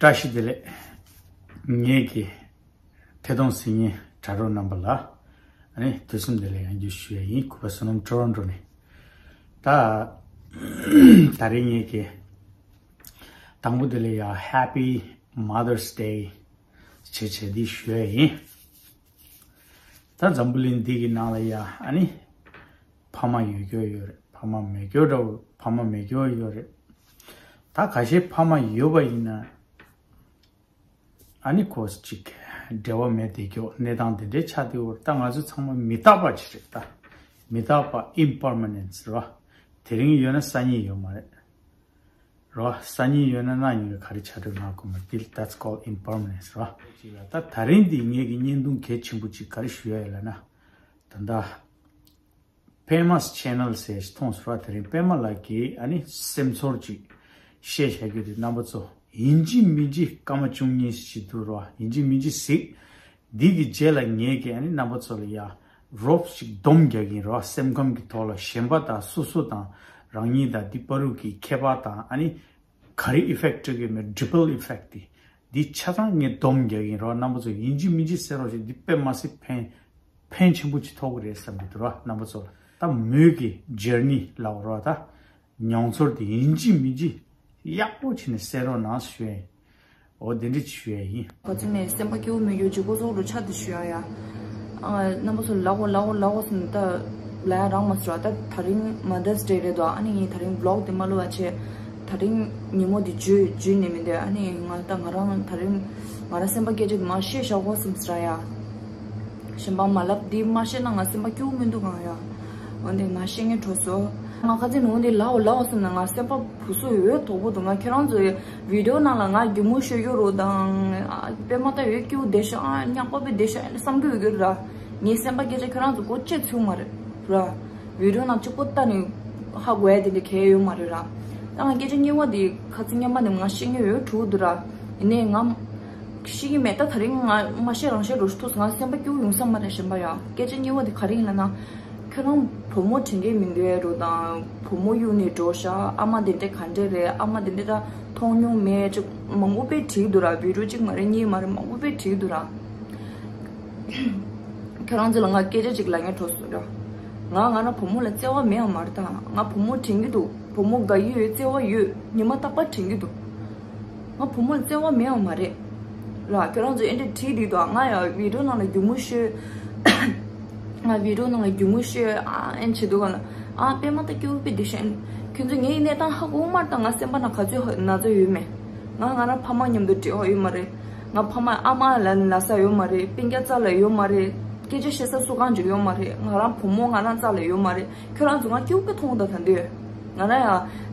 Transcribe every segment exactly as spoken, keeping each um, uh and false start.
བཀྲ་ཤིས་བདེ་ལེགས། ངེད་ཀྱི་ཐད་གཏོང་གཟིགས་མཁན་དྲ་གྲོགས་རྣམ་པ་ལ་ཨ་ནི་དུས་གསུམ་བདེ་ལེགས་ཡང་བསྐྱར་ཞུ་ཡ་ཡིན། གུས་པ་བསོད་ནམས་ཊོ་རོན་ཊོ་ནས། ད་ད་རེས་ངེད་ཀྱི་དང་པོ་དེ་ལ་ཡ་Happy Mother's Day བྱས་བྱས་འདི་ཞུ་ཡ་ཡིན། ད་འཛམ་བུ་གླིང་འདི་གི་ནང་ལ་ཡ་ཨ་ནི་ཕ་མ་ཡོད་རྒྱུ་ཡོད་རེད། ཕ་མ་མེད་རྒྱུ་འདྲ་བོ་ཕ་མ་མེད་རྒྱུ་ཡོད་རེད། ད་ཁ་ཤས་ཕ་མ་ཡོད་པ་ཡིན་ན་ཨ་ནི་ཁོ་ཅིག་འབྲེལ་བ་མེད་བསྡད་རྒྱུ་གནས་སྟངས་དེ་འདྲའི་ཆགས་བསྡད་ཡོད་རེད། ད་ང་ཚོ་ཚང་མ་མི་རྟག་པ་ཅིག་རེད། ད་མི་རྟག་པ་impermanence རེད་བ། དེ་རིང་ཡོད་ན་སང་ཉིན་ཡོད་མ་རེད། རེད་བ། སང་ཉིན་ཡོད་ན་གནངས་ཉིན་ག་རེ་ཆགས་འགྲོ་ང་གོ་མ་འདི་that's called impermanence རེད་བ། ཅིག་ལ་ད་ད་རིང་འདི་ངེད་ཀྱི་བརྙན་ཐུང་གལ་ཆེན་པོ་ཅིག་ག་རེ་ཞུ་ཡ་ཡོད་ལབ་ན། ད་ལྟ་པད་མ་channel ཟེར་ཞིག་མཐོང་སོང་ར། དེ་རིང་པད་མ་ལགས་ཀྱིས་ཨ་ནི་སེམས་ཚོར་ཅིག་བཤད་བཞག་རྒྱུ་དེ་རྣམ་པ་ཚོ་ཡིན་གཅིག་མིན་གཅིག་སྐར་མ་བཅུ་གཉིས་ཤིག་འདུག་ར། ཡིན་གཅིག་མིན་གཅིག་གཟིགས། འདི་གི་རྗེས་ལ་ངེད་ཀྱིས་ཨ་ནི་རྣམ་པ་ཚོ་ལ་ཡ་རོབ་ཅིག་སྡོམ་རྒྱག་གིན་ར། སེམས་ཁམས་ཀྱི་ཐོག་ལ་གཞན་པ་དང་སོ་སོ་དང་རང་ཉིད་དང་འདི་བར་དུ་གི་ཁྱད་པར་དང་ཨ་ནི་ག་རེ་effect སྤྲོད་ཀྱི་མེད། ripple effect དེ་འདི་ཆ་ཚང་ངས་སྡོམ་རྒྱག་གིན་ར། རྣམ་པ་ཚོ་ཡིན་གཅིག་མིན་གཅིག་གསན་རོགས་ཞེས། འདི་དཔེ་མ་སྲིད་ཕན་ཕན་ཆེན་པོ་ཅིག་ཐོགས་ཀྱི་རེད་བསམ་གྱི་འདུག་ར། རྣམ་པ་ཚོ་ལ་ད་མོས་ཀྱི་journey ལབ་ར། ད་མྱོང་ཚོར་དེ་ཡིན་གཅིག་མིན་གཅིག་ཡག་པོ་བྱས་ནས་གསན་རོགས་གནང་ཞུ་ཡ་ཡིན། འོ་དེ་འདྲ་ཞུ་ཡ་ཡིན། ག་ཚོད་ནས་སེམས་པ་སྐྱིད་པོ་མེད་རྒྱུ་ཅིག་ཁོ་ཚོ་རུ་ཆ་དེ་ཞུ་ཡ་ཡ། ཨ་རྣམ་པ་ཚོ་ལབ་འོ་ལབ་འོ་ལབ་འོ་ཟེར་ནས་ད་ལབ་ཡ་རག་མ་སོང་ར། ད་ད་རིང་Mother's Day རེད་དོ། ཨ་ནི་ངས་ད་རིང་vlog དེ་མ་བླུགས་པ་བྱས། ད་རིང་ཉིན་མོ་འདི་བརྗོད་བརྗོད་ནས་མི་འདོད། ཨ་ནི་ང་ད་ང་རང་ད་རིང་ང་རང་སེམས་པ་སྐད་ཆ་དེ་མར་བཤད་བཞག་གོ་བསམ་ཟེར་ཡ། གཞན་པ་མ་ལབ་འདི་མ་བཤད་ན་ང་སེམས་པ་སྐྱིད་པོ་མི་འདུག་གང་ཡ། འོན་ཏེ་ང་བཤད་ངེས་འགྲོ་སོ། ང་ཁ་ཚིག་ནང་འདི་ལའོ་ལའོ་སེམས་ན་ང་སེམས་པ་བུ་སུ་འོད་དོག་པོ་འདུག་ང་ཁྱེད་རང་ཚོའི་video ནང་ལ་ང་སྒྱུ་མུ་ཤོད་རྒྱུ་རོ་དང་། ཨ་པད་མ་ད་འོད་སྐྱིད་པོ་བསྡད་ཤག་ཨ་ཉག་པ་པོ་བསྡད་ཤག་ཨ་བསམ་གྱི་ཡོད་རྒྱུ་ར། ངའི་སེམས་པ་སྐད་ཆ་ཁྱེད་རང་ཚོ་གོ་ཅེས་ཚུགས་མ་རེད་ར། video ནང་གཅིག་པོ་ལྟ་ནས་ཧ་གོ་ཡ་དེ་འདྲ་གལ་ཡོད་མ་རེད་ར། ད་ང་སྐད་ཆ་རྙིང་བ་དེ་ཁ་ཚིག་སྙན་པ་ནས་ང་བཤད་ངེས་ཡོད་དྲུག་འདུག་ར། ཡིན་ནའི་ང་ཤེས་ཀྱི་མེད། ད་ད་རིང་ང་མ་བཤད་རང་བཤད་འགྲོ་ཐུག་སོང་། ང་སེམས་པ་སྐྱིད་པོ་ཡོང་ས་མ་རེད། གཞན་པ་ཡང་སྐད་ཆ་རྙིང་བ་དེ་ག་རེ་ཡིན་ལབ་ན། ཁྱོད་རང་བུ་མོ་དྲན་གྱི་མི་འདུག་ཨེ་རོ་དང་བུ་མོ་གཡུག་ནས་འགྲོ་ཤག་ཨ་མ་དེ་འདྲ་ག་འདྲ་རེད། ཨ་མ་དེ་འདྲ་ད་མཐོང་མྱོང་མེད་ཅིག་མང་པོ་དཔེ་བྲིས་འདུག་ར། video གཅིག་མ་རེད་གཉིས་མ་རེད་མང་པོ་དཔེ་བྲིས་འདུག་ར། ཁྱོད་རང་ཚོ་ལ་ང་སྐད་ཆ་གཅིག་ལབ་ངེས་འགྲོ་སོང་ར། ང་ང་རང་བུ་མོ་ལ་བརྩེ་བ་མེད་ཡ་མ་རེད། ད་ང་བུ་མོ་དྲན་གྱི་འདུག་བུ་མོ་དགའ་ཡི་ཡོད། བརྩེ་བ་ཡོད། ཉི་མ་རྟག་པར་དྲན་གྱི་འདུག་ང་བུ་མོ་ལ་བརྩེ་བ་མེད་ཡ་མ་རེད་ར། ཁྱོད་རང་ཚོ་ཨེ་འདྲ་བྲིས་འདུག་ད་ང་ཡ་video ནང་ལ་སྒྱུ་མུ་ཤོད། ང་video ནང་ལ་སྒྱུ་མུ་ཤོད་ཨ་ཨེ་བྱེད་འདུག་ག་ལ། ཨ་པད་མ་ད་སྐྱིད་པོ་དཔེ་བདེ་ཤག་ཁྱོད་ཚོ་ངའི་གནས་སྟངས་ཧ་གོ་མ་རེད། ད་ང་སེམས་པ་ནང་ག་ཚོད་ན་ཚ་ཡོད་མེད། ང་ང་རང་ཕ་མ་མཉམ་དུ་འབྲེལ་བ་ཡོད་མ་རེད། ང་ཕ་མ་ཨ་མ་ལ་ན་ས་ཡོད་མ་རེད། སྤུན་ཀྱག་རྩ་ལ་ཡོད་མ་རེད། སྐད་ཆ་བཤད་ས་སུ་གང་ཅིག་ཡོད་མ་རེད། ང་རང་བུ་མོ་ང་རང་རྩ་ལ་ཡོད་མ་རེད། ཁྱོད་རང་ཚོ་ང་སྐྱིད་པོ་མཐོང་ད་ད་འདོད། ང་རང་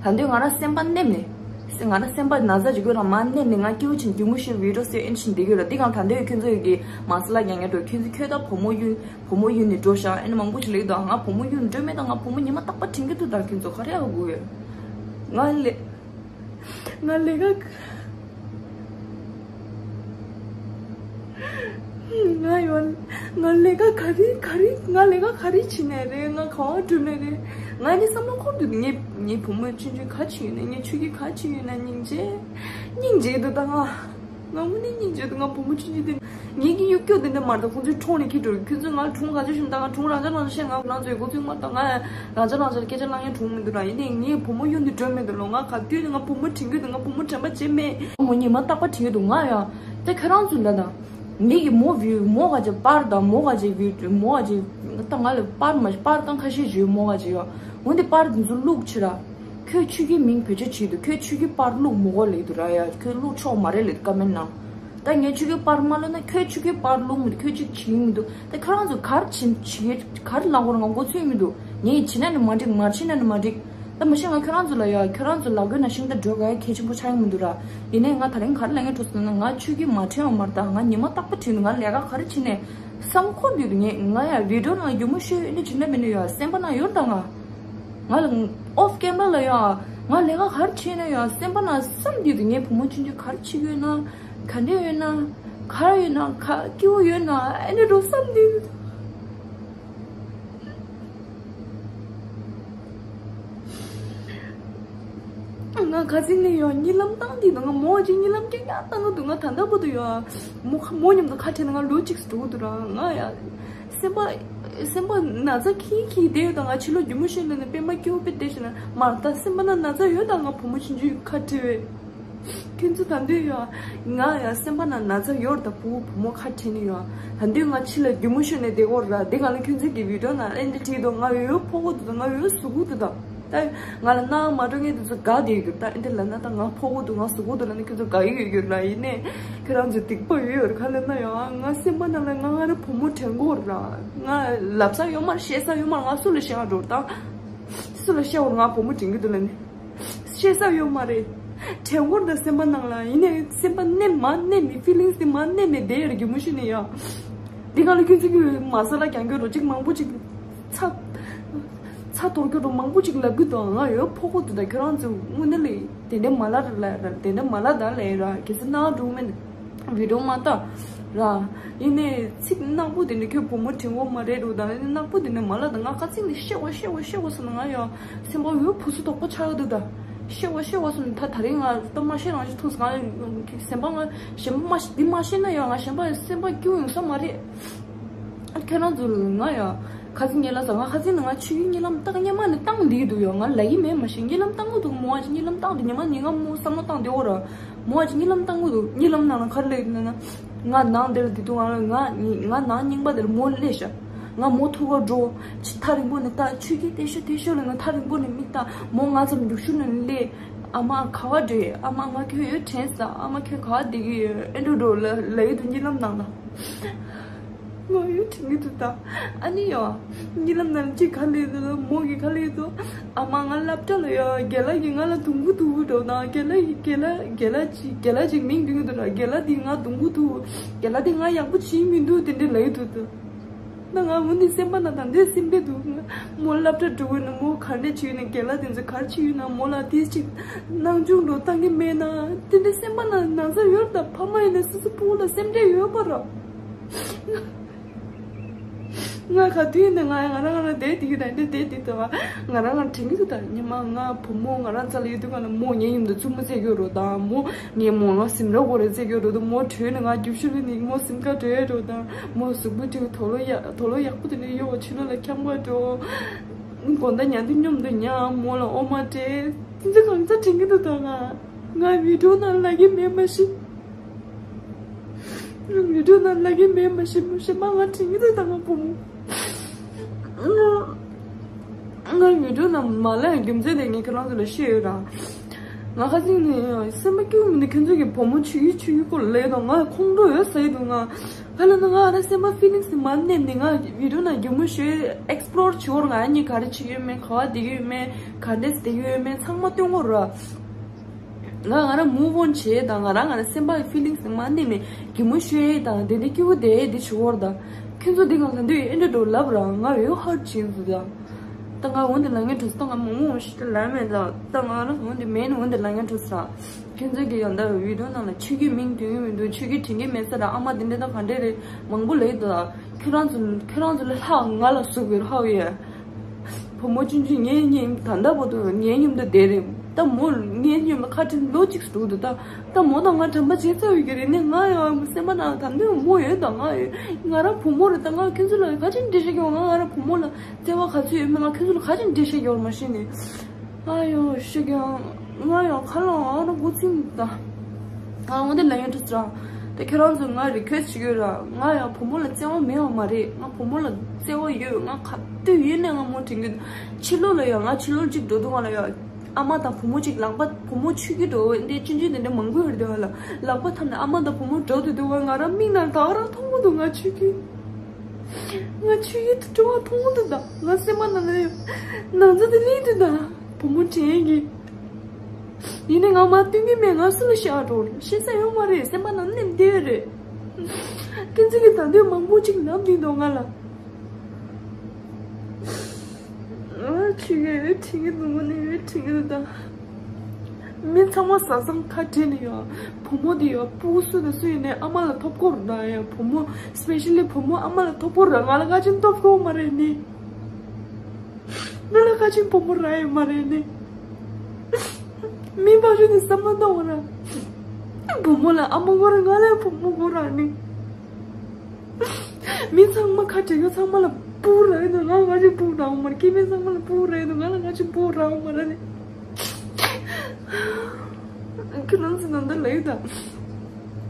ཡང་ད་འདོད་ང་རང་སེམས་པ་མནན་ནས། ང་རང་སེམས་པ་ན་ཚ་ཅིག་ཡོད་ར་མ་མནན་ནས་ང་སྐྱིད་པོ་ཆེན་སྒྱུ་མུ་ཤོད་video ཟེར་ཨེ་ཆེན་འདི་གི་ར། འདི་གང་ད་འདོད་ཁྱོད་ཚོ་ཡོད་ཀྱི་མ་སི་ལ་རྒྱག་ངེས་འགྲོ། ཁྱོད་ཚོ་ཁྱོད་ད་བུ་མོ་གཡུག་བུ་མོ་གཡུག་ནས་འགྲོ་ཤག་ཨེ་ནི་མང་པོ་ཞིག་ལབ་ད་ང་བུ་མོ་གཡུག་ནས་འགྲོ་མེད། ད་ང་བུ་མོ་ཉི་མ་རྟག་པར་དྲན་གྱི་འདུག་ད་ཁྱོད་ཚོ་ག་རེ་ཧ་གོ་ཡོད། ང་ལས། ང་ལས་ཀ། ང་ཡོད། ང་ལས་ཀ་ག་རེ་ག་རེ་ང་ལས་ཀ་ག་རེ་བྱེད་ནས་རེད། ང་ག་བ་འགྲོ་ནས་རེད། ང་ནི་བསམ་བློ་འཁོར་འདུག་ངའི་ངའི་བུ་མོ་ཆུང་ཆུང་ག་བྱེད་ཡོད་ན། ངའི་ཆུ་གི་ག་བྱེད་ཡོད་ན། སྙིང་རྗེ། སྙིང་རྗེ་འདུག་ད་ང་། ང་དངོས་གནས་སྙིང་རྗེ་འདུག་ང་བུ་མོ་ཆུང་ཆུང་དེ། ངེད་ཀྱི་གཡུག་སྐྱོག་དེ་འདྲ་མ་རེད། ཁོང་ཚོའི་འཕྲོ་ནས་ཁྱེར་འགྲོ། ཁྱོད་ཚོས་ང་གྲོངས་ག་ཚོད་ཤོད་ད། ང་གྲོངས་རང་ཅག་རང་ཅག་བཤད། ང་ང་ཚོའི་འགོ་ཚུགས་མ་གཏོགས་ང་རང་ཅག་རང་ཅག་སྐད་ཆ་གླེང་ཡ་གྲོངས་མི་འདུག་ར། ཡིན་ནའི་ངའི་བུ་མོ་གཡུག་ནས་འགྲོ་མི་འདུག་ལོ། ང་ག་དུས་ནས་ང་བུ་མོ་དྲན་གྱི་འདུག་ང་བུ་མོ་དྲན་པ་བརྗེད་མེད། བུ་མོ་ཉི་མ་རྟག་པར་དྲན་གྱི་འདུག་ང་ཡང་ད་ཁྱོད་རང་ཚོ་ལ་ད་ངེད་ཀྱི་མོ་བི་མོ་ག་ཅིག་པར་དང་མོ་ག་ཅིག་བི་མོ་ག་ཅིག་ད་ང་ལ་པར་མ་པར་གང་ཁ་ཤས་བརྗོད། མོ་ག་ཅིག་ཡོད། འོན་ཏེ་པར་དེ་ཚོ་བླུགས་ཕྱིར་ར། ཁྱོད་ཆོས་ཀྱི་མིང་བེད་སྤྱོད་བྱེད་འདུག་ཁྱོད་ཆོས་ཀྱི་པར་བླུགས་མི་དགོས་ལབ་འདུག་ར་ཡ། ཁྱོད་བླུགས་ཆོག་མ་རེད་ལབ་འདུག་ཀ་མེན་ནང་། ད་ངས་ཆོས་ཀྱི་པར་མ་བླུགས་ན་ཁྱོད་ཆོས་ཀྱི་པར་བླུགས་མི་འདུག་ཁྱོད་ཅིག་བྱེད་མི་འདུག་ད་ཁྱོད་རང་ཚོ་ག་རེ་བྱེད་བྱེད་ག་རེ་ལབ་དགོས་རེད། ང་མགོ་ཚོད་མི་འདུག་ངས་བྱེད་ན་ནི་མ་འགྲིག་མ་བྱེད་ན་ནི་མ་འགྲིག་ད་མ་གཞི་ང་ཁྱོད་རང་ཚོ་ལ་ཡ། ཁྱོད་རང་ཚོ་ལབ་དགོས་ན་ཤིང་རྟ་འགྲོ་ག་ཡ་གལ་ཆེན་པོ་ཆགས་ཀྱི་མི་འདུག་ར། ཡིན་ནའི་ང་ད་རིང་ག་རེ་ལབ་ངེས་འགྲོ་སོང་ན། ང་ཆོས་ཀྱི་མ་དྲན་བ་མ་རེད། ད་ང་ཉི་མ་རྟག་པར་དྲན་འདུག་ང་ལས་ཀ་ག་རེ་བྱེད་ནས་བསམ་འཁོར་འདུག་ངས་ང་ཡ་བི་ཌི་ཡོ་ནང་སྒྱུ་མ་ཤོད་ཡོད་ནི་བྱེད་ན་མེད་ནི་ཡོད། སེམས་པ་ནང་ཡོད་ད་ང་། ང་ལ་ཨོཕ་ཀེམ་ར་ལ་ཡ། ང་ལས་ཀ་ག་རེ་བྱེད་ན་ཡ་སེམས་པ་ནང་བསམ་འདུག་ངའི་བུ་མོ་ཆུང་ཆུང་ག་རེ་བྱེད་ཀྱི་ཡོད་ན། ག་འདྲ་ཡོད་ན། ག་རེ་ཡོད་ན། ག་སྐྱིད་པོ་ཡོད་ན། ཨེ་འདྲ་འགྲོ་བསམ་འདུག་ང་ཁ་སང་ནས་ཡང་གཉིད་ལམ་བཏང་དུས་ང་མོ་ཅིག་གཉིད་ལམ་རྐྱང་རྐྱང་བཏང་གི་འདུག་ང་ད་ལྟ་བར་དུ་ཡང་མོ་ཁ་མོ་མཉམ་དུ་ཁ་བྲལ་ནས་ང་ལོ་གཅིག་འགྲོ་གི་འདུག་ར། ང་ཡ་སེམས་པ་སེམས་པ་ན་ཚ་ཁྱིལ་ཁྱིལ་བསྡད་ཡོད། ད་ང་ཕྱི་ལོགས་རྒྱུ་མོ་ཤོད་ནས་ནས་པད་མ་སྐྱེ་བོ་དཔེ་བསྡད་ཤེ་ན་མ་ད་སེམས་པ་ན་ན་ཚ་ཡོད། ད་ང་བུ་མོ་ཆུང་ཆུང་ཁ་བྲལ་བས། ཁྱོད་ཚོ་ད་འདོད་ཡོད། ང་ཡང་སེམས་པ་ན་ན་ཚ་ཡོད། ད་བུ་བུ་མོ་ཁ་བྲལ་ནི་ཡོད། ད་འདོད་ང་ཕྱི་ལ་རྒྱུ་མོ་ཤོད་ནས་བསྡད་ཡོད་ར། འདི་ག་ལ་ཁྱོད་ཚོ་གི་བི་ཌིའོ་ནང་ཨེ་འདྲ་བྲིས་འདུག་ང་ཡོད་ཕོག་གི་འདུག་ད་ང་ཡོད་ཟུག་གི་འདུག་ད་ད་ང་ལ་སྣང་མ་འགྲོ་མཁན་དེ་ཚོ་དགའ་བསྡད་ཡོད་ད། ཨེ་འདྲ་ལབ་ན་ད་ང་ཕོག་གི་འདུག་ང་ཟུག་གི་འདུག་ལབ་ན་ཁྱོད་ཚོ་དགའ་ཡི་ཡོད་ཡོད་ར། ཡིན་ནའི་ཁྱོད་རང་ཚོ་སྡིག་པ་ཡོད་ཡོད་ར། ག་ལབ་ན་ཡང་ང་སེམས་པ་ནང་ལ་ང་ང་ར་བུ་མོ་དྲན་གི་ཡོད་ར། ང་ལབ་ས་ཡོད་མ་རེད། བཤད་ས་ཡོད་མ་རེད། ང་སུ་ལ་བཤད་ཡ་འགྲོ་ད། སུ་ལ་བཤད་ཡ་འགྲོ། ང་བུ་མོ་དྲན་གི་འདུག་ལབ་ནས། བཤད་ས་ཡོད་མ་རེད། དྲན་གི་ཡོད་ད་སེམས་པ་ནང་ལ། ཡིན་ནའི་སེམས་པ་མནན་མ་མནན་ནས་ཕི་ལིང་སི་དེ་མ་མནན་ནས་བསྡད་ཡོད་ར། རྒྱུ་མོ་ཤོད་ནས་ཡ། འདི་ག་ལ་ཁྱོད་ཚོ་གི་མ་ས་ལ་རྒྱང་སྐྱོད་འགྲོ་ཅིག་མང་པོ་ཅིག་ཚ་ཚ་གཏོར་སྐྱོད་འགྲོ་མང་པོ་ཅིག་ལབ་གི་འདུག་ང་ཡོད་ཕོག་གི་འདུག་ད་ཁྱོད་རང་ཚོ་དངོས་གནས་ལ་དེ་འདྲ་མ་ལབ་ར། དེ་འདྲ་མ་ལབ་ད་ལབ་ར། གལ་སྲིད་སྣང་འགྲོ་མིན། བི་ཌིའོ་མ་ལྟ་ར། ཡིན་ནའི་ཚིག་ནག་པོ་དེ་འདྲ་ཁྱོད་བུ་མོ་དྲན་གི་ཡོད་མ་རེད་འགྲོ་ད། ཡིན་ནའི་ནག་པོ་དེ་འདྲ་མ་ལབ་ད། ང་ཁ་སང་ནས་བཤད་དགོས་བཤད་དགོས་བཤད་དགོས་བསམ་ནས་ང་ཡང་སེམས་པ་འོ་བུ་སུ་དོག་པོ་ཆགས་ཀྱི་འདུག་ད་བཤད་དགོས་བཤད་དགོས་བསམ་ནས། ད་ད་རིང་ང་ད་མ་བཤད་རང་བཞིན་ཐུག་སོང་། ང་སེམས་པ་ང་གཞན་པ་མ་ཤེས་འདི་མ་ཤེས་ན་ཡང་ང་གཞན་པ་སེམས་པ་སྐྱིད་པོ་ཡོང་ས་མ་རེད། ཁྱེད་རང་ཚོ་ང་ཡང་ཁ་སང་ངས་ལབ་ཙང་། ང་ཁ་སང་ནས་ང་ཆོས་ཀྱི་གཉིད་ལམ་ད་ག་སྔོན་མ་ནས་བཏང་བསྡད་འདུག་ཡོད། ང་ལབ་ཀྱི་མེད་མ་གཞི། གཉིད་ལམ་བཏང་གི་འདུག་མོ་ཨ་ཅེ་གཉིད་ལམ་བཏང་དེ་ཉི་མ་ཉིན་གང་མོ་བསམ་བློ་བཏང་བསྡད་ཡོད་ར། མོ་ཨ་ཅེ་གཉིད་ལམ་བཏང་གི་འདུག་གཉིད་ལམ་ནང་ལ་ག་རེ་ལབ་ཡོད་ན། ང་ནང་དེར་དེ་དུས་ང་ང་ང་ནང་རྙིང་པ་དེར་མོ་སླེབས་ཤག་ང་མོ་ཐུག་ག་འགྲོ། ཆི་ཐག་རིང་པོ་ནས་ལྟ། ཆོས་ཀྱི་བསྟན་བཤོག་བསྟན་བཤོག་ལ་ང་ཐག་རིང་པོ་ནས་མིག་ལྟ། མོ་ང་ཙམ་རྒྱུག་ཤུགས་ནས་སླེབས། ཨ་མ་ག་པར་འགྲོ་ཡོད། ཨ་མ་ང་ཁྱོད་ཡོད་དྲན་སོང་། ཨ་མ་ཁྱོད་ག་པར་བསྡད་ཀྱི་ཡོད། ཨེ་འགྲོ་འགྲོ་ལ་ལབ་ཡོད་འདུག་གཉིད་ལམ་ནང་ལ། ང་ཡོད་དྲན་གྱི་འདུག་ད། ཨ་ནི་ཡ། གཉིད་ལམ་ནང་ཅིག་ག་ལབ་ཡོད་འདུག་མོ་གིས་ག་ལབ་ཡོད་འདུག་ཨ་མ་ང་སློབ་གྲྭ་ལ་ཡ་རྒན་ལགས་ཀྱིས་ང་ལ་རྡུང་གི་འདུག་འགྲོ་དང་། རྒན་ལགས་ཀྱིས་རྒན་ལགས་རྒན་ལགས་ཅིག་རྒན་ལགས་ཅིག་མིང་འདོན་གྱི་འདུག་ལ། རྒན་ལགས་འདིས་ང་རྡུང་གི་འདུག་རྒན་ལགས་འདིས་ང་ཡག་པོ་བྱེད་ཀྱི་མི་འདུག་དེ་འདྲ་ལབ་ཡོད་འདུག་ད། ད་ང་འོ་འདི་སེམས་པ་ན་ད་འདི་སེམས་པས་འདུག་མོ་སློབ་གྲྭ་འགྲོ་གི་ན་མོ་ག་འདྲ་བྱེད་ཡོད་ན། རྒན་ལགས་དེ་ཚོ་ག་རེ་བྱེད་ཡོད་ན། མོ་ལ་དེ་ཅིག་སྣང་ཆུང་འགྲོ་བཏང་གི་མེད་ན། དེ་འདྲ་སེམས་པ་ན་ན་ཚ་ཡོད་ད། ཕ་མ་ཡིན་ན་སོ་སོ་ཕྲུ་གུ་ལ་སེམས་ཁྲལ་ཡོད་པ་ར། ང་ག་དུས་ཡིན་ན་ང་ང་རང་ང་རང་བསྡད་དེ་གི་ད་འདི་བསྡད་དེ་ད། ང་རང་ང་དྲན་གི་འདུག་ད་ཉི་མ་ང་བུ་མོ་ང་རང་རྩ་ལ་ཡོད་དུས་ག་ལ་མོ་ངའི་མཉམ་དུ་རྩེད་མོ་རྩེ་གི་ཡོད་འགྲོ་དང་། མོ་ངའི་མོ་ལ་སེམས་ཁྲལ་དགོས་རེད་རྩེ་གི་ཡོད་འགྲོ་དང་། མོ་བྲོས་ནས་ང་རྒྱུག་ཤུགས་ལ་ནི་མོ་སེམས་ཁ་བྲལ་འགྲོ་དང་། མོ་གཟུགས་པོ་ཅིག་དུག་ལོག་ཡག་དུག་ལོག་ཡག་པོ་དེ་ནས་གཡོག་ཕྱི་ལོགས་ལ་འཁྱམ་པ་འགྲོ། དགོང་དག་ཉལ་དུས་མཉམ་དུ་ཉལ། མོ་ལ་འོ་མ་སྤྲད། དེ་ཚོ་གང་ཚ་དྲན་གི་འདུག་ད་ང་ང་བི་ཌིའོ་ནང་ལབ་གི་མེད་མ་གཞི། ང་བི་ཌིའོ་ནང་ལབ་གི་མེད་མ་གཞི། མོ་གཞན་པ་ང་དྲན་གི་འདུག་ད་ང་བུ་མོ། ང་བི་ཌིའོ་ནང་མ་ལབ་རྒྱུ་མཚན་དེ་ངས་ཁྱེད་རང་ཚོ་ལ་བཤད་ཡོད་ར། ང་ཁ་སང་ནས་སེམས་པ་སྐྱིད་པོ་མི་འདུག་ཁྱོད་ཚོ་གི་བུ་མོ་ཆོས་ཡུལ་ཆོས་ཡུལ་སྐོར་ལ་ལབ་ཡོད་དང་། ང་ཁོང་ཁྲོ་ཡོད་ཟེར་གི་འདུག་ང་ག་ལབ་ན་ང་ཨ་ར་སེམས་པ་ཕི་ལིང་སི་མ་མནན་ནས་ང་བི་ཌིའོ་ནང་རྒྱུ་མོ་ཤོད་ཨེག་སི་པོ་ལོར་བྱེད་འོར། ང་གཉིས་ག་རེ་བྱེད་ཀྱི་ཡོད་མེད། ག་པར་བསྡད་ཀྱི་ཡོད་མེད། ག་འདྲས་བསྡད་ཀྱི་ཡོད་མེད་ཚང་མ་སྟོན་འོར་ར། ང་ང་རང་མུ་ཝོན་བྱེད་དང་། ང་རང་ང་རང་སེམས་པ་ཕི་ལིང་སི་མ་མནན་ནས་རྒྱུ་མོ་ཤོད་དང་དེ་འདྲ་སྐྱིད་པོ་བསྡད་དེ་བྱེད་འོར་ད། ཁྱོད་ཚོ་འདི་གང་ལ་འདུག་ཨེ་འདྲ་འགྲོ་ལབ་ར། ང་ཡོད་ཧར་བྱེད་འདུག་ད། ད་ང་འོན་ཏེ་ལབ་མཁན་འགྲོ་སོང་། ད་ང་མང་མང་ཞིག་ལབ་མེད་ད། ད་ང་རང་འོན་ཏེ་མེད་ན་འོན་ཏེ་ལབ་མཁན་འགྲོ་སོང་། ཁྱོད་ཚོ་གི་ཡང་ད་བི་ཌིའོ་ནང་ལ་ཆོས་ཀྱི་མིང་འདོན་གི་མི་འདུག་ཆོས་ཀྱི་དྲན་གི་མེད་ས་ར། ཨ་མ་དེ་འདྲ་ད་ག་འདྲས་རེད་མང་པོ་ལབ་ཀྱི་འདུག་ད། ཁྱོད་རང་ཚོ་ཁྱོད་རང་ཚོ་ལ་ལྷག་ང་ལ་ཟུག་གི་ཧ་ཡ། བུ་མོ་ཆུང་ཆུང་ངའི་མཉམ་ད་ལྟ་བར་དུ་ངའི་མཉམ་དུ་བསྡད་རེད། ད་མོ་ངའི་མཉམ་ལ་ཁ་བྲལ་ལོ་གཅིག་སུ་འདུག་ད། ད་མོ་དང་ང་དམ་པ་བྱས་ཚར་ཡོད་ཀྱི་རེད། ནས་ང་ཡང་སེམས་པ་ནང་ད་འདོད་མོ་ཡོད་ད། ང་ཡོད། ང་རང་བུ་མོ་རེད་ད། ང་ཁྱོད་ཚོ་ལ་ག་ཅིག་འགྲེལ་བཤད་རྒྱག་ང་ང་རང་བུ་མོ་ལ་བརྩེ་བ་ག་ཚོད་ཡོད་མེད་ང་ཁྱོད་ཚོ་ལ་ག་ཅིག་འགྲེལ་བཤད་རྒྱག་མ་ཤེས་ནས། ཨ་ཡོ་ཤི་ཀྱང་ང་ཡང་ཁ་ལོ་ཨ་རོ་འགོ་ཚིག་ད། ང་འོན་ཏེ་ལབ་ཡོང་དུས་ར། ད་ཁྱེད་རང་ཚོ་ང་རི་ཁུ་ཨེ་སི་ཊི་བྱེད་ཀྱི་ཡོད་ར། ང་ཡང་བུ་མོ་ལ་བརྩེ་བ་མེད་པ་མ་རེད། ང་བུ་མོ་ལ་བརྩེ་བ་ཡོད། ང་ག་དུས་ཡིན་ནས་ང་མོ་དྲན་གྱི་འདུག་ཕྱི་ལོགས་ལ་ཡང་ང་ཕྱི་ལོགས་གཅིག་འགྲོ་དུས་ང་ལ་ཡང་ཨ་མ་དང་བུ་མོ་གཅིག་ལག་པ་བུ་མོ་ཆུ་རྐྱལ་འགྲོ་འདི་ཆུང་ཆུང་དེ་འདྲ་མང་པོ་ཡོད་དུས་ང་ལ་ལག་པ་འཐམས་ནས་ཨ་མ་དང་བུ་མོ་འགྲོ་དུས་དུས་ང་ང་རང་མིག་ནང་ད་ག་རང་མཐོང་གི་འདུག་ང་ཆུ་རྐྱལ། ང་ཆུ་རྐྱལ་དུ་འགྲོ་བ་མཐོང་གི་འདུག་ད། ང་སེམས་པ་ནང་ལ་ཡང་ན་ཚ་དེ་སླེབས་འདུག་ད། བུ་མོ་དྲན་གྱི། ཡིན་ནའི་ང་མ་བསྟུན་གྱི་མེད། ང་སུ་ལ་བཤད་འགྲོ་བཤད་ས་ཡོད་མ་རེད། སེམས་པ་ནང་མནན་བསྡད་ཡོད་རེད། ཁྱེད་ཚོ་གིས་ད་དུང་མང་པོ་ཅིག་ལབ་འདུག་འདུག་ང་ལ། ཨ་ཁྱི་གི་ཁྱི་གི་ནུ་མོ་ནི་ཁྱི་གི་ད། མི་ཚང་མ་བཟའ་ཚང་ཁ་བྲལ་ནས་ཡོད། བུ་མོ་དེ་ཡོད་སྤུ་གུ་སུ་དང་སུ་ཡིན་ནའི་ཨ་མ་ལ་ཐོབ་སྐོར་ན་ཡང་བུ་མོ་སི་པེ་ཤལ་ལི་བུ་མོ་ཨ་མ་ལ་ཐོབ་སྐོར་ར། ང་ལ་ཁ་ཆེམས་ཐོབ་སྐོར་མ་རེད་ནི། ང་ལ་ཁ་ཆེམས་བུ་མོ་ར་ཡོད་མ་རེད་ནི། མི་ཕ་ཆོས་ནི་བསམ་བློ་གཏོང་བ་ར། བུ་མོ་ལ་ཨ་མ་དགོས་ར། ང་ལ་བུ་མོ་དགོས་ར་ནི། མི་ཚང་མ་ཁ་བྲལ་ཡོད། ཚང་མ་ལ་སྤུ་ར་ཡོད་དོ། ང་ང་ཅི་སྤུ་ར་འོང་མ་ར། སྐྱེ་དམན་ཚང་མ་ལ་སྤུ་ར་ཡོད་དོ། ང་ལ་ང་ཅི་སྤུ་ར་འོང་མ་ར་ནི། ཁྱོད་རང་ཚོ་ནང་དུ་ལ་ཡོད་ད།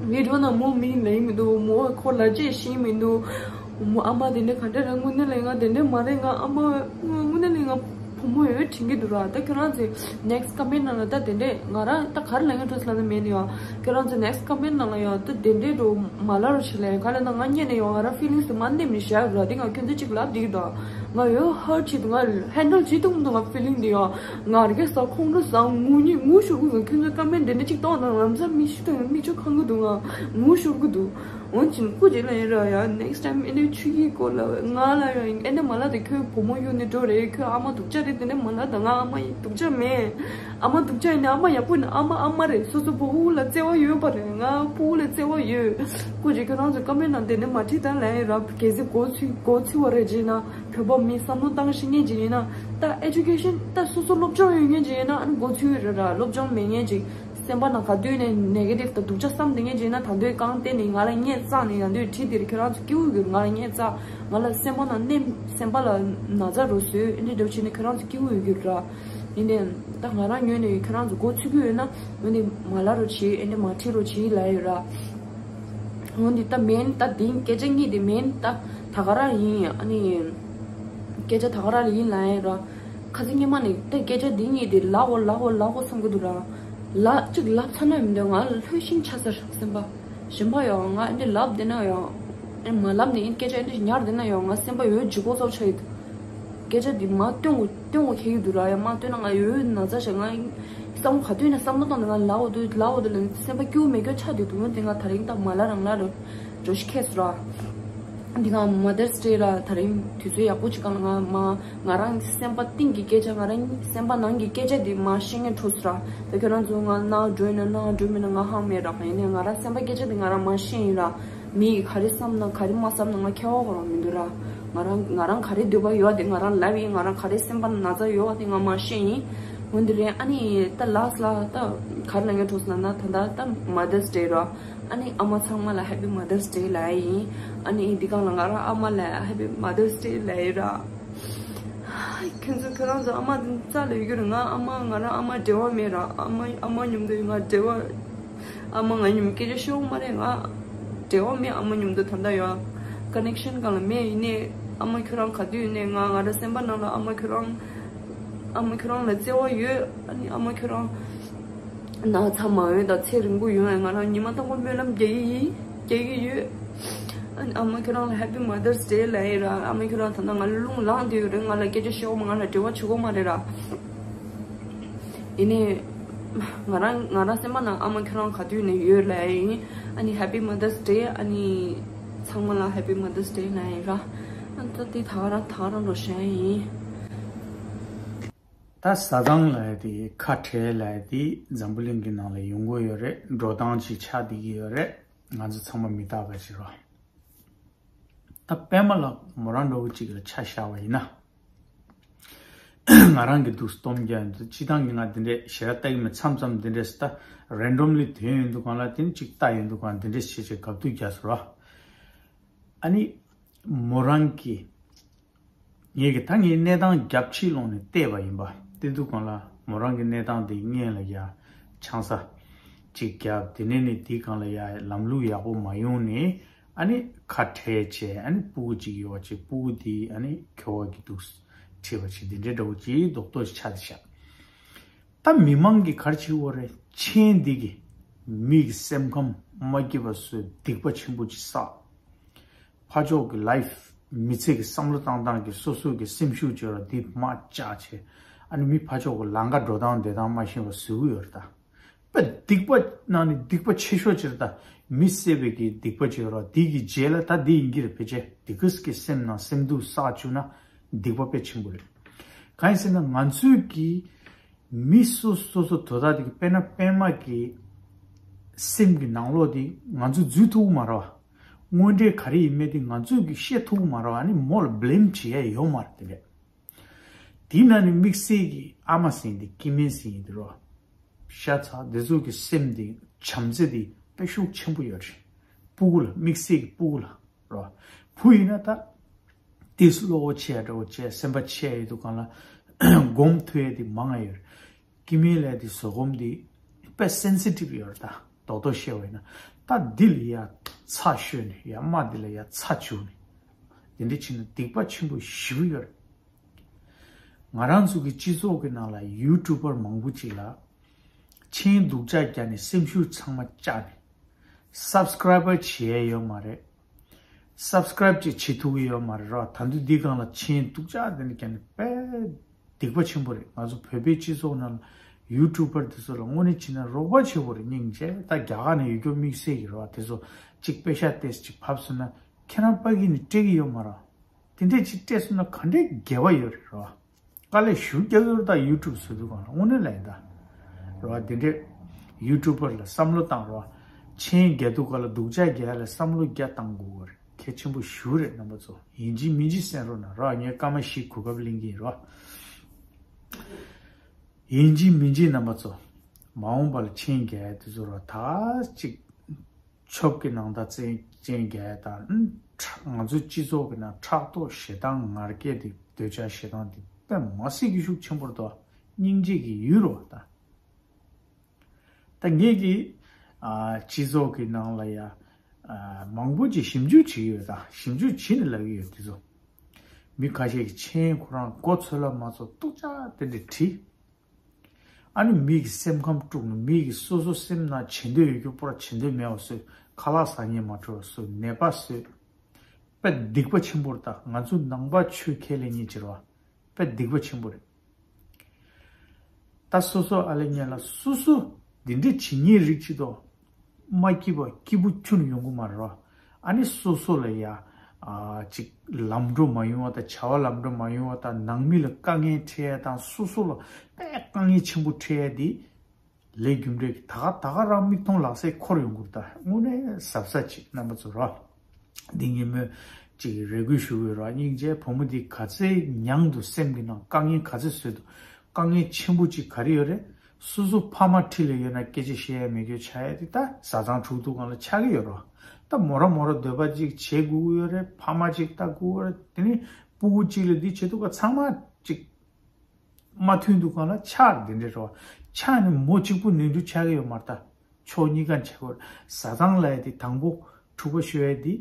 ངའི་འགྲོ་ན་མོ་མི་ལེན་མི་འདུག་མོ་ཁོ་ལ་རྗེས་ཤེས་མི་འདུག་མོ་ཨ་མ་དེ་འདྲ་ག་འདྲ་ར། དངོས་གནས་ལ་ང་དེ་འདྲ་མ་རེད། ང་ཨ་མ་དངོས་གནས་ལ་ང་བུ་མོ་ཡོད་དྲན་གྱི་འདུག་ར། ད་ཁྱོད་རང་ཚོས་next comment ནང་ལ་ད་དེ་འདྲས་ང་རང་ད་ག་རེ་ལབ་ཡོད་འགྲོ་ཟེར་ལབ་ན་མེད་ནི་ཡོད། ཁྱོད་རང་ཚོས་next comment ནང་ལ་ཡོད་ད་དེ་འདྲས་འགྲོ་མ་ལབ་རོགས་བྱེད་ལབ་ཡོད། ག་ལབ་ན་ང་བརྙན་ནས་ཡོད་ང་རང་feelings དེ་མ་འདེམས་ནས་བཞག་ཡོད་ར། དེ་ང་ཁྱོད་ཚོ་གཅིག་ལབ་བསྡད་ཀྱི་འདུག་ང་ཡོད་hurt བྱེད་འདུག་ང་handle བྱེད་ཐུབ་མི་འདུག་ང་feeling དེ་ཡོད། ང་རྒྱལ་ས་ཁོང་ཁྲོ་ཟ་ངུ་ཉི་ངུ་ཤོར་གི་འདུག་ཁྱོད་ཚོས་comment དེ་འདྲ་གཅིག་གཏོང་དང་ལམ་སང་མིག་ཆུ་དང་མིག་ཆུ་གང་གི་འདུག་ང་ངུ་ཤོར་གི་འདུག་འོན་ཀྱང་སྐུ་མཁྱེན་ལ་ཡིན་ར་ཡ། next time ཨེ་འདྲའི་ཆུ་ཡི་སྐོར་ལ་ང་ལ་ཡང་ཨེ་འདྲ་མ་ལབ་དང་། ཁྱོད་བུ་མོ་གཡུག་ནས་འགྲོ་རེད། ཁྱོད་ཨ་མ་སྡུག་ཅག་རེད། དེ་འདྲ་མ་ལབ་དང་། ང་ཨ་མ་ཡི་སྡུག་ཅག་མེད། ཨ་མ་སྡུག་ཅག་ཡིན་ན་ཨ་མ་ཡག་པོ་ཡིན་ན་ཨ་མ་ཨ་མ་རེད། སོ་སོ་བུ་གུ་ལ་བརྩེ་བ་ཡོད་པ་རེད། ང་བུ་གུ་ལ་བརྩེ་བ་ཡོད། སྐུ་མཁྱེན་ཁྱོད་རང་ཚོ་comment ནང་དེ་འདྲ་མ་བྲིས་དང་ལབ་ཡིན་ར། གལ་སྲིད་མགོ་ཚོས་མགོ་ཚོས་པ་རེད་བྱས་ན་བོད་པ་མི་བསམ་བློ་བཏང་ཤེས་མཁན་ཅིག་ཡིན་ན། ད་education ད་སོ་སོ་སློབ་སྦྱོང་ཡོད་མཁན་ཅིག་ཡིན་ན་ཨ་ནི་མགོ་ཚོས་རེད་ར། སློབ་སྦྱོང་མེད་མཁན་ཅིག་སེམས་པ་ནང་ག་དུས་ནས་negative དང་སྡུག་ཅག་བསམ་བསྡད་མཁན་ཅིག་ཡིན་ན། ད་དུང་གང་བལྟས་ནས་ང་ལ་བརྙན་བཙལ་ནས་ད་དུང་བྲིས་དེར་ཁྱོད་རང་ཚོ་སྐྱིད་པོ་ཡོད། ང་ལ་བརྙན་བཙལ། ང་ལ་སེམས་པ་ནང་མནན། སེམས་པ་ལ་ན་ཚ་རུ་བཟོས། ཨེ་འདྲ་འདྲ་བྱས་ནས་ཁྱོད་རང་ཚོ་སྐྱིད་པོ་ཡོད་རྒྱུ་ར། ཡིན་ནའི་ད་ང་རང་ངོས་ནས་ཁྱོད་རང་ཚོ་མགོ་ཚོས་ཀྱི་ཡོད་ན་འོན་ཏེ་མ་ལབ་རོགས་བྱེད། ཨེ་འདྲ་མ་བྲིས་རོགས་བྱེད་ལབ་ཡོད་ར། འོན་ཏེ་ད་མེན་ད་དེང་སྐད་ཆ་གཉིས་དེ་མེན་ད་ད་ག་རང་ཡིན། ཨ་ནི་སྐད་ཆ་ད་ག་རང་ཡིན་ལབ་ཡོད་ར། ཁ་སང་ཉི་མ་ནས་ད་སྐད་ཆ་འདི་གཉིས་དེ་ལབ་དགོས་ལབ་དགོས་ལབ་དགོས་བསམ་གྱི་འདུག་ར། ལབ་གཅིག་ལབ་ཚར་ན་མི་འདོད་ང་ལྷོད་ཤིང་ཆགས་ཚར་སེམས་པ། གཞན་པ་ཡང་ང་འདི་ལབ་བསྡད་ན་ཡང་། ཨེ་མ་ལབ་ནས་ཡིན། སྐད་ཆ་འདི་ཉར་བསྡད་ན་ཡང་ང་སེམས་པ་ཡོད་ལྗིད་ཁོག་ཙོག་ཆགས་ཡོད། སྐད་ཆ་འདི་མ་སྟོན་དགོས་སྟོན་དགོས་ཁེལ་གྱི་འདུག་ར། ཡང་མ་སྟོན་ན་ང་ཡོད་ན་ཚ་ཞིག་ང་བསམ་ག་དུས་ན་བསམ་བློ་བཏང་ནས་ང་ལབ་འོ་དུས་ལབ་འོ་དུས་ལ་སེམས་པ་སྐྱིད་པོ་མེད་སྐྱོ་ཆགས་བསྡད་འདུག་འོན་ཏེ་ང་ད་རིང་ད་མ་ལབ་རང་ལབ་རེད། འགྲོ་ཤི་ཁེས་ར། འདི་ག་Mother's Day ར། ད་རིང་དུས་ཚོད་ཡག་པོ་ཅིག་གང་ལ་ང་མ་ང་རང་སེམས་པ་གཏིང་གི་སྐད་ཆ། ང་རང་སེམས་པ་ནང་གི་སྐད་ཆ་འདི་མ་བཤད་མཁན་འཕྲོ་སོང་ར། ད་ཁྱོད་རང་ཚོ་ང་ནང་འགྲོ་ཡིན་ན་ནང་འགྲོ་མིན་ན་ང་ཧང་མེད་ར། ཡིན་ནའི་ང་རང་སེམས་པ་སྐད་ཆ་འདི་ང་རང་མ་བཤད་ཡིན་ར། མི་ཡིས་ག་རེ་བསམ་ན་ག་རེ་མ་བསམ་ན་ང་ཁྱད་པར་གོ་རང་མི་འདུག་ར། ང་རང་ང་རང་ག་རེ་འདོད་པ་ཡོད་དེ་ང་རང་ལབ་ཡིན། ང་རང་ག་རེ་སེམས་པ་ན་ཚ་ཡོད་པ་དེ་ང་མ་བཤད་ཡིན། འོན་ཏེ་རེད། ཨ་ནི་ད་last ལ་ད་ག་རེ་ལབ་མཁན་འཕྲོ་སོང་ན་ད་ད་ད་Mother's Day ར། ཨ་ནི་ཨ་མ་ཚང་མ་ལ་Happy Mother's Day ལབ་ཡིན། ཨ་ནི་འདི་གང་ལ་ང་རང་ཨ་མ་ལ་Happy Mother's Day ལབ་ཡིན་ར། ཁྱོད་ཚོ་ཁྱོད་རང་ཚོ་ཨ་མ་དེ་རྩ་ལ་ཡོད་རྒྱུ་རེད། ང་ཨ་མ་ང་རང་ཨ་མ་འབྲེལ་བ་མེད་ར། ཨ་མ་ཨ་མ་མཉམ་དུ་ང་འབྲེལ་བ། ཨ་མ་ང་མཉམ་སྐད་ཆ་བཤད་མ་རེད། ང་འབྲེལ་བ་མེད། ཨ་མ་མཉམ་དུ་ད་ལྟ་ཡོད་connection གང་ལ་མེད། ཡིན་ནའི་ཨ་མ་ཁྱོད་རང་ག་དུས་ཡིན་ནའི་ང་ང་རང་སེམས་པ་ནང་ལ་ཨ་མ་ཁྱོད་རང་ཨ་མ་ཁྱོད་རང་ལ་བརྩེ་བ་ཡོད། ཨ་ནི་ཨ་མ་ཁྱོད་རང་ན་ཚ་མ་ཡོང་དང་ཚེ་རིང་པོ་ཡོང་ཡ་ང་རང་ཉི་མ་དང་པོ་སྨོན་ལམ་རྒྱག་གི་ཡིན། རྒྱག་གི་ཡོད། ཨ་ནི་ཨ་མ་ཁྱོད་རང་ལ་Happy Mother's Day ལབ་ཡིན་ར། ཨ་མ་ཁྱོད་རང་ད་ལྟ་ང་ལ་རླུང་ལངས་བསྡད་ཡོད་རེད། ང་ལ་སྐད་ཆ་བཤད་དགོས་མ། ང་ལ་འབྲེལ་བ་བྱེད་དགོས་མ་རེད་ར། ཡིན་ནའི་ང་རང་ང་རང་སེམས་པ་ནང་ཨ་མ་ཁྱོད་རང་ག་དུས་ནས་ཡོད་ལབ་ཡིན། ཨ་ནི་Happy Mother's Day ཨ་ནི་ཚང་མ་ལ་Happy Mother's Day ལབ་ཡིན་ར། ཨ་ད་དེ་ད་ག་རང་ད་ག་རང་འགྲོ་བཞག་ཡིན། ད་བཟའ་ཚང་ལབ་ཡ་དེ་ཁ་བྲལ་ལབ་ཡ་དེ་འཛམ་བུ་གླིང་གི་ནང་ལ་ཡོང་གི་ཡོད་རེད། འགྲོ་སྟངས་ཅིག་ཆགས་བསྡད་ཀྱི་ཡོད་རེད། ང་ཚོ་ཚང་མ་མི་རྟག་པ་ཞིག་རེད། ད་པད་མ་ལགས་མོ་རང་འདྲ་བོ་ཅིག་ལ་ཆ་བཞག་པ་ཡིན་ན། ང་རང་གི་འདུག་སྟོབས་རྒྱག་ཡོང་དུས་སྤྱི་བཏང་གི་ང་འདི་འདྲས་ཞེ་དྲག་ལྟ་གི་མེད། མཚམས་མཚམས་འདི་འདྲས་ད་randomly ཐོན་ཡོང་དུས་གང་ལ་དེ་ནི་ཅིག་ལྟ་ཡོང་དུས་གང་འདི་འདྲས་བྱེད་བྱེད་གབ་ཏུ་རྒྱག་སོང་ར། ཨ་ནི་མོ་རང་གི་ངས་ཀྱི་ད་ངའི་གནས་སྟངས་རྒྱབ་ཕྱི་ལོགས་ནས་བལྟས་པ་ཡིན་པ། བལྟས་དུས་གང་ལ་མོ་རང་གི་གནས་སྟངས་དེ་སྔོན་ལ་ཡ་ཆང་ས་ཅིག་བརྒྱབ། དེ་ནས་ནི་དེའི་སྒང་ལ་ཡ་ལམ་ལུགས་ཡག་པོ་མ་ཡོང་ནས་ཨ་ནི་ཁ་བྲལ་བྱས། ཨ་ནི་སྤུ་གུ་ཅིག་ཡོད་པ་ཅིག་སྤུ་གུ་དེ་ཨ་ནི་ཁྱོ་ག་གི་འདུག་ཁྲིད་པ་ཅིག་འདི་འདྲའི་འདྲ་བོ་ཅིག་རྡོག་རྡོག་ཅིག་ཆགས་བསྡད་ཤག་ད་མི་མང་གིས་ག་རེ་བྱེད་ཀྱི་ཡོད་རེད། མཆན་འདི་གིས་མི་གི་སེམས་ཁམས་མ་སྐྱིད་པ་བཟོས། སྡིག་པ་ཆེན་པོ་ཅིག་བསགས། ཕར་ཕྱོགས་ཀྱི་life མི་ཚེ་གི་བསམ་བློ་བཏང་སྟངས་ཀྱི་སོ་སོ་གི་སེམས་ཤུགས་བྱས་ར་འདི་མར་བཅག་བྱས། ཨ་ནི་མི་ཕར་ཕྱོགས་ཀྱི་ལམ་ཁ་འགྲོ་སྟངས་བསྡད་སྟངས་མ་ཤེས་པ་བཟོ་གི་ཡོད་རེད་ད། དཔེ་སྡིག་པ་ནང་ནས་སྡིག་པ་ཆེ་ཤོས་ཅིག་རེད་ད། མི་བསད་པའི་གི་སྡིག་པ་བྱས་ར་འདི་གི་རྗེས་ལ་ད་འདི་ཡིན་གྱི་རེད། ཕལ་ཆེར་འདི་གིས་ཀྱི་སེམས་ནང་སེམས་སྡུག་བསགས་བཅུག་ན་སྡིག་པ་དཔེ་ཆེན་པོ་རེད། གང་ཡིན་ཟེར་ན་ང་ཚོས་ཀྱི་མི་སོ་སོ་སོ་དོ་བདག་དེ་གི་དཔེར་ན་པད་མ་གི་སེམས་ཀྱི་ནང་ལོགས་དེ་ང་ཚོ་འཛུལ་ཐུབ་ཀྱི་མ་རེད་བ། དངོས་འབྲེལ་ག་རེ་ཡིན་མིན་དེ་ང་ཚོས་ཀྱིས་ཤེས་ཐུབ་ཀྱི་མ་རེད་བ། ཨ་ནི་མོ་ལ་blame བྱེད་ཡ་ཡོད་མ་རེད་དེ་འདྲས། དེའི་ནང་ནས་དམིགས་བསལ་གྱི་ཨ་མ་ཟེར་མཁན་དེ་སྐྱེ་དམན་ཟེར་མཁན་དེ་རེད་བ། ཤ་ཚ་འདི་ཚོ་གི་སེམས་འདི་བྱམས་བརྩེ་འདི་དཔེ་ཤུགས་ཆེན་པོ་ཡོད་རེད། སྤུ་གུ་ལ་དམིགས་བསལ་གྱི་སྤུ་གུ་ལ་རོ། བུ་ཡིན་ན་ད་ཏིས་བློ་ཁོག་ཆེ་ཡ་འདྲ་བོ་བྱས་སེམས་པ་ཆེ་ཡ་ཡོད་དུས་སྒང་ལ་སྒོམ་ཐུབ་ཡ་འདི་མང་ང་ཡོད་རེད། སྐྱེ་དམན་ལ་འདི་བཟོད་སྒོམ་འདི་དཔེ་སེན་སི་ཊིབ་ཡོད་རེད། ད་རྡོག་རྡོག་བཤད་པ་ཡིན་ན་ད་འདི་ལ་ཡ་ཚ་ཤོད་ནས་ཡ་རྨ་འདི་ལ་ཡ་ཚ་བྱུག་ནས་འདི་འདྲ་བྱས་ན་སྡིག་པ་ཆེན་པོ་ཞེ་པོ་ཡོད་རེད། ང་རང་ཚོ་གི་སྤྱི་ཚོགས་ཀྱི་ནང་ལ་ཡུ་ཊུབ་པར་མང་པོ་ཅིག་ལ་མཆན་སྡུག་ཅག་རྒྱག་ནས་སེམས་ཤུགས་ཚང་མ་བཅག་ནས་སབ་སི་ཀ་རའི་བར་བྱེད་ཡས་ཡོད་མ་རེད། སབ་སི་ཀ་རའིབ་ཅིག་བྱེད་ཐུབ་ཀྱི་ཡོད་མ་རེད་ར། ད་དུང་འདི་སྒང་ལ་མཆན་སྡུག་ཅག་དེ་འདྲ་རྒྱག་ནས་དཔེ་སྡིག་པ་ཆེན་པོ་རེད། ང་ཚོ་བོད་པའི་སྤྱི་ཚོགས་ནང་ལ་ཡུ་ཊུབ་པར་དེ་ཚོ་ལ་དངོས་གནས་བྱས་ན་རོགས་པ་བྱེད་དགོས་རེད། སྙིང་རྗེ། ད་རྒྱ་གར་ནས་ཡོད་རྒྱུ་དམིགས་བསལ་གྱི་རེད་བ། དེ་ཚོ་གཅིག་པེ་ཤག་ཏོག་ཙམ་ཅིག་བབས་སོང་ན་ཁྱེད་རང་ཕ་གི་ནས་སྤྲད་ཀྱི་ཡོད་མ་རེད། དེ་འདྲས་ཅིག་སྤྲད་སོང་ན་ག་འདྲས་དགེ་བ་ཡོད་རེད་རེད་བ། དཀའ་ལས་ཞེ་པོ་རྒྱག་གི་རེད། ད་ཡུ་ཊུབ་བཟོ་དུས་སྒང་ལ་དངོས་གནས་ལ་ཡིན་ད་རེད་བ། དེ་འདྲས་ཡུ་ཊུབ་པར་ལ་བསམ་བློ་བཏང་རེད་བ། མཆན་རྒྱག་དུས་སྒང་ལ་སྡུག་ཅག་རྒྱག་ཡ་ལ་བསམ་བློ་རྒྱག་བཏང་དགོས་རེད། གལ་ཆེན་པོ་ཞེ་པོ་རེད་རྣམ་པ་ཚོ། ཡིན་གཅིག་མིན་གཅིག་གསན་རོགས་གནང་རེད་བ། ངས་སྐར་མ་བཞི་གོ་སྐབས་ལེན་གྱི་ཡིན་རེད་བ། ཡིན་གཅིག་མིན་གཅིག་རྣམ་པ་ཚོ། མ་འོངས་པ་ལ་མཆན་རྒྱག་ཡ་དེ་ཚོ་ར་ད་གཅིག་ཆོབ་ཀྱི་ནང་ད་བཙན་མཆན་རྒྱག་ཡ་དང་ཨ་ནི་ཁྲག་ང་ཚོའི་སྤྱི་ཚོགས་ཀྱི་ནང་ཕྲག་དོག་ཞེ་སྡང་ངར་སྐད་དེ་འདོད་ཆགས་ཞེ་སྡང་དེ་དཔེ་མ་སྲིད་ཀྱི་ཤུགས་ཆེན་པོ་རེད་དོ། སྙིང་རྗེ་གི་ཡུལ་རོ་ད། ད་ངེད་ཀྱི་ཨ་སྤྱི་ཚོགས་ཀྱི་ནང་ལ་ཡ་ཨ་མང་པོ་ཅིག་ཞིབ་འཇུག་བྱེད་ཀྱི་ཡོད། ད་ཞིབ་འཇུག་བྱེད་ནས་ལབ་ཀྱི་ཡོད། དེ་ཚོ་མི་ཁ་ཤས་ཀྱིས་མཆན་ཁོ་རང་མགོ་ཚོས་ལ་མ་ཚོར་སྡུག་ཅག་དེ་འདྲ་བྲིས། ཨ་ནི་མི་གི་སེམས་ཁམས་དཀྲུགས་ནས་མི་གི་སོ་སོ་སེམས་ནང་བྱེད་འདོད་ཡོད་རྒྱུ་པོ་ར་བྱེད་འདོད་མེད་པ་བཟོས། ཁ་ལག་ཟ་སྙིང་མ་བྲོ་བ་བཟོས། ནད་པ་བཟོས། དཔེ་སྡིག་པ་ཆེན་པོ་རེད། ད་ང་ཚོ་ནང་པ་ཆོས་ཁས་ལེན་མཁན་ཅིག་རེད་བ། དཔེ་སྡིག་པ་ཆེན་པོ་རེད། ད་སོ་སོ་ཨ་ལེ་ཉེ་ལ་སོ་སོ་འདི་འདྲ་བྱེད་མཁན་རིགས་ཅིག་ཏོ། མ་སྐྱིད་པ་སྐྱིད་པོ་ཁྱོན་ཡོང་གི་མ་རེད་བ། ཨ་ནི་སོ་སོ་ལ་ཡ་ཨ་ཅིག་ལམ་འགྲོ་མ་ཡོང་བ་དང་བྱ་བ་ལམ་འགྲོ་མ་ཡོང་བ་དང་ནང་མི་ལ་དཀའ་ངལ་འཕྲད་ཡ་དང་སོ་སོ་ལ་དཔེ་དཀའ་ངལ་ཆེན་པོ་འཕྲད་ཡ་འདི་ལས་རྒྱུ་འབྲས་ཀྱི་ད་ག་ད་ག་རང་མིག་མཐོང་ལག་ཟས་འཁོར་ཡོང་གི་རེད། ད་དངོས་གནས་གཟབ་གཟབ་བྱེད་རྣམ་པ་ཚོ་ར། འདི་ངས་མོས་ཅིག་རེ་སྐུལ་ཞུ་གི་ཡོད་ར། སྙིང་རྗེ། བུ་མོ་འདི་ག་ཚད་མྱངས་འདུག་སེམས་ཀྱི་ནང་དཀའ་ངལ་ག་ཚད་བཟོས་འདུག་དཀའ་ངལ་ཆེན་པོ་ཅིག་ག་རེ་ཡོད་རེད། སོ་སོ་ཕ་མ་འཁྲིས་ལ་ཡོད་ན་སྐད་ཆ་བཤད་ཡ་མེད་རྒྱུ་ཆགས་ཡ་དེ་ད་བཟའ་ཚང་དྲུག་འདུག་གང་ལ་ཆགས་ཀྱི་ཡོད་ར། ད་མོ་ར་མོ་ར་འདོད་པ་ཅིག་བྱེད་དགོས་ཀྱི་ཡོད་རེད། ཕ་མ་ཅིག་ལྟ་དགོས་ཀྱི་ཡོད་རེད། དེ་ནི་སྤུ་གུ་གཅིག་ལ་འདི་བྱེད་ཐུབ་པ་ཚང་མ་ཅིག་མ་མཐུན་འདུག་གང་ལ་ཆགས་འདི་འདྲ་རེད་བ། ཆགས་ནི་མོ་གཅིག་པུ་ནོར་འཁྲུལ་ཆགས་ཀྱི་ཡོད་མ་རེད། ད་ཕྱོགས་གཉིས་ཀ་ནས་ཆགས་ཀྱི་ཡོད་རེད། བཟའ་ཚང་ལབ་ཡ་དེ་དང་པོ་འཁྲུག་པ་ཤོར་ཡ་དེ་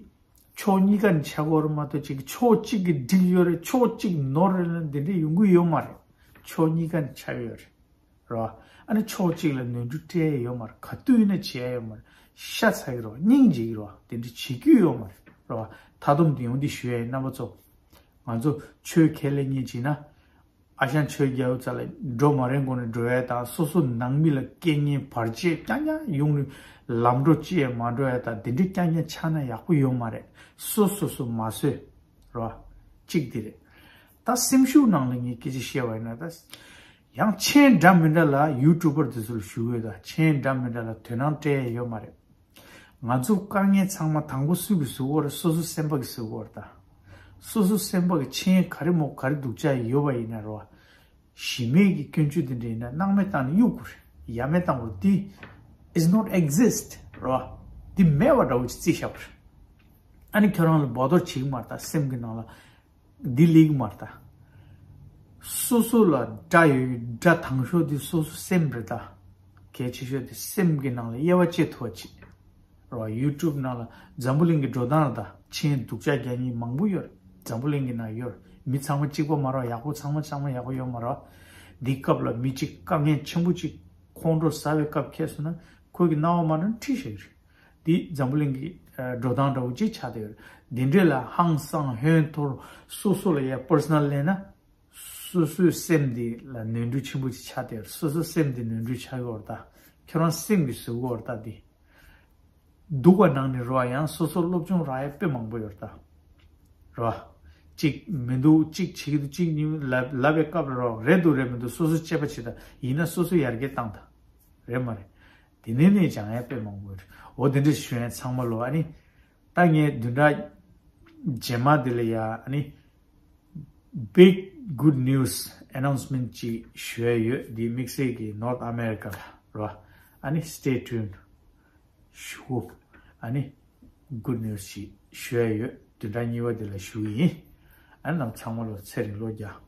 ཕྱོགས་གཉིས་ཀ་ནས་ཆགས་ཀྱི་ཡོད་རེད་མ་གཏོགས་ཅིག་ཕྱོགས་གཅིག་གིས་འགྲིག་ཡོད་རེད་ཕྱོགས་གཅིག་ནོར་རེད་ལབ་འདི་འདྲ་ཡོང་གི་ཡོད་མ་རེད། ཕྱོགས་གཉིས་ཀ་ནས་ཆགས་ཀྱི་ཡོད་རེད། རེད་བ། ཨ་ནི་ཕྱོགས་གཅིག་ལ་ནོར་འཁྲུལ་སྤྲད་ཡ་ཡོད་མ་རེད། ག་དུས་ཡིན་ན་བྱེད་ཡ་ཡོད་མ་རེད། ཤ་ཚ་གི་རེད་བ། སྙིང་རྗེ་གི་རེད་བ། དེ་འདྲ་བྱེད་རྒྱུ་ཡོད་མ་རེད། རེད་བ། མཐའ་སྡོམ་དེ་ཡོང་འདི་ཞུ་ཡ་ཡིན་རྣམ་པ་ཚོ། ང་ཚོ་ཆོས་ཁས་ལེན་མཁན་བྱས་ན། ཨ་ཞང་ཆོས་རྒྱལ་པོ་རྩ་ལ་འགྲོ་མ་རན་གོང་ནས་འགྲོ་ཡ་དང་སོ་སོ་ནང་མི་ལ་རྐྱེན་ངན་བར་ཆད་རྐྱང་རྐྱང་ཡོང་ནས་ལམ་འགྲོ་ཅི་ཡང་མ་འགྲོ་ཡ་དང་དེ་འདྲའི་རྐྱང་རྐྱང་ཆགས་ན་ཡག་པོ་ཡོད་མ་རེད། སོ་སོ་སོ་མ་བཟོས། རེད་བ། གཅིག་དེ་རེད། ད་སེམས་ཤུགས་ནང་ལ་ངས་སྐད་ཆ་བཤད་པ་ཡིན་ན་ད། ཡང་མཆན་འདྲ་མི་འདྲ་ལ་ཡུ་ཊུབ་པར་དེ་ཚོ་ལ་ཞུ་འོས་ད་མཆན་འདྲ་མི་འདྲ་ལ་དོ་སྣང་སྤྲད་ཡ་ཡོད་མ་རེད། ང་ཚོ་དཀའ་ངལ་ཚང་མ་དང་པོ་སུ་གིས་བཟོ་གི་ཡོད་རེད། སོ་སོ་སེམས་པ་གིས་བཟོ་གི་ཡོད་རེད་ད། སོ་སོ་སེམས་པ་གིས་མཆན་ག་རེ་མོ་ག་རེ་སྡུག་ཅག་ཡོད་པ་ཡིན་ན་རེད་བ། གཞི་མེད་ཀྱི་སྐྱོན་བརྗོད་དེ་འདྲ་ཡིན་ན་སྣང་མེད་བཏང་ནས་གཡུག་དགོས་རེད། ཡ་མེད་བཏང་དགོས་རེད། འདི་is not exist རེད་བ། འདི་མེད་པ་འདྲ་བོ་ཅིག་རྩིས་བཞག་དགོས་རེད། ཨ་ནི་ཁྱོད་རང་ལ་བོ་དོར་བྱེད་ཀྱི་མ་རེད་ད་སེམས་ཀྱི་ནང་ལ། འདི་ལེགས་མ་རེད་ད། སོ་སོ་ལ་དགྲ་ཡོད་དགྲ་དང་ཤོས་འདི་སོ་སོ་སེམས་རེད་ད། གལ་ཆེ་ཤོས་དེ་སེམས་ཀྱི་ནང་ལ་དབྱེ་བ་བཅད་ཐུབ་པ་བྱེད། རེད་བ། ཡུ་ཊུབ་ནང་ལ་འཛམ་བུ་གླིང་གི་འགྲོ་སྟངས་རེད་ད། མཆན་སྡུག་ཅག་རྒྱག་མཁན་མང་པོ་ཡོད་རེད། འཛམ་བུ་གླིང་གི་ནང་ཡོད་རེད། མི་ཚང་མ་གཅིག་པ་མ་རེད་བ། ཡག་པོ་ཚང་མ་ཚང་མ་ཡག་པོ་ཡོད་མ་རེད་བ། འདི་སྐབས་ལ་མི་གཅིག་དཀའ་ངལ་ཆེན་པོ་གཅིག་ཁོང་ཁྲོ་ཟ་བའི་སྐབས་ཁེལ་སོང་ན་ཁོས་ཀྱི་སྣང་བ་མ་འདྲ་ཁྲིད་བཞག་གི་རེད། འདི་འཛམ་བུ་གླིང་གི་འགྲོ་སྟངས་འདྲ་བོ་ཅིག་ཆགས་བསྡད་ཡོད་རེད། འདི་འདྲས་ལ་ཧང་སང་ཧོན་ཐོར་སོ་སོ་ལ་ཡ་པར་སོ་ནལ་ལེན་ན། སོ་སོའི་སེམས་འདི་ལ་ནོར་འཁྲུལ་ཆེན་པོ་ཅིག་ཆགས་བསྡད་ཡོད་རེད། སོ་སོའི་སེམས་འདི་ནོར་འཁྲུལ་ཆགས་ཡོད་རེད་ད། ཁྱོད་རང་སེམས་ཀྱིས་བཟོས་ཡོད་རེད་ད་འདི། སྡུག་པ་ནང་ནས་རེད་བ། ཡང་སོ་སོ་སློབ་སྦྱོང་རག་ཡ་དཔེ་མང་པོ་ཡོད་རེད་ད། རེད་བ། གཅིག་མི་འདུག་གཅིག་བྱེད་ཀྱི་འདུག་གཅིག་གཉིས་ལབ་ལབ་པའི་སྐབས་ལ་རེད་བ། རེད་འདུག་རེད་མི་འདུག་སོ་སོ་དཔྱད་པ་བྱེད་ད། ཡིན་ན་སོ་སོ་ཡར་རྒྱས་བཏང་ད། རེད་མ་རེད། དེ་ནས་ནས་སྦྱང་ཡ་དཔེ་མང་པོ་ཡོད་རེད། འོ་དེ་འདྲ་ཞུ་ཡ་ཚང་མ་ལོ། ཨ་ནི། ད་ངས་བདུན་ཕྲག་རྗེས་མ་འདི་ལ་ཡ་ཨ་ནི། Big good news announcement ཅིག་ཞུ་ཡ་ཡོད། འདི་དམིགས་བསལ་གྱི་North America ལ། རེད་བ། ཨ་ནི་stay tuned ཞུ། ཨ་ནི་good news ཞིག་ཞུ་ཡ་ཡོད། བདུན་ཕྲག་གཉིས་པ་འདི་ལ་ཞུ་གི་ཡིན། ཨ་ནི་རྣམ་ཚང་མ་ལ་ཚེ་རིང་ལོ་བརྒྱ།